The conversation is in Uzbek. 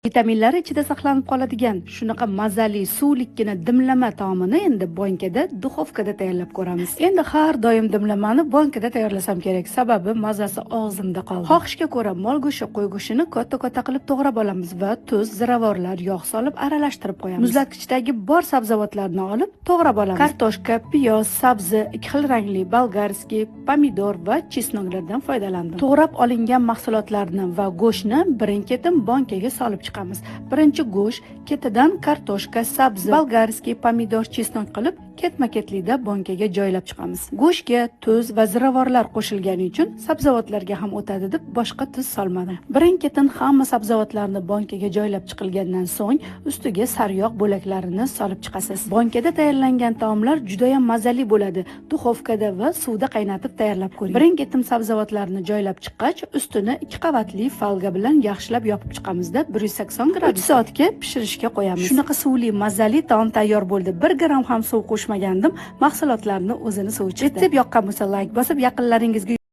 Vitaminlari ichida saqlanib qoladigan shunaqa mazali suvlikkina dimlama taomini endi bonkada, duxovkada tayyorlab ko'ramiz. Endi har doim dimlamani bonkada tayyorlasam kerak, sababi mazasi og'zimda qoldi. Xohishga ko'ra mol go'shti, qo'y go'shtini katta-katta qilib to'g'rab olamiz va tuz, ziravorlar, yog' solib aralashtirib qo'yamiz. Muzlatgichdagi bor sabzavotlarni olib to'g'rab olamiz. Kartoshka, piyoz, sabzi, ikki xil rangli болгарский pomidor va chesnoklardan foydalandim. To'g'rab olingan mahsulotlarni va go'shtni birin-ketin bonkaga solib chiqamiz. Birinchi go'sht, ketidan kartoshka, sabzi, болгарский pomidor, chesnok qilib ketma-ketlikda bonkaga joylab chiqamiz. Go'shtga tuz va ziravorlar qo'shilgani uchun sabzavotlarga ham o'tadi deb boshqa tuz solmadim. Birin-ketin hamma sabzavotlarni bonkaga joylab chiqilgandan so'ng ustiga sariyog' bo'laklarini solib chiqasiz. Bonkada tayyorlangan taomlar juda ham mazali bo'ladi. Duxovkada va suvda qaynatib tayyorlab ko'ring. Birin-ketin sabzavotlarni joylab chiqqach, ustini 2 qavatli folga bilan yaxshilab yopib chiqamizda 180 gradus 3 soatga pishirishga qo'yamiz. Shunaqa suvli mazali taom tayyor bo'ldi. 1 gram ham suv qo'shmagandim. Mahsulotlarni o'zini suvi chiqdi. Retsept yoqqan bo'lsa, layk bosib, yaqinlaringizga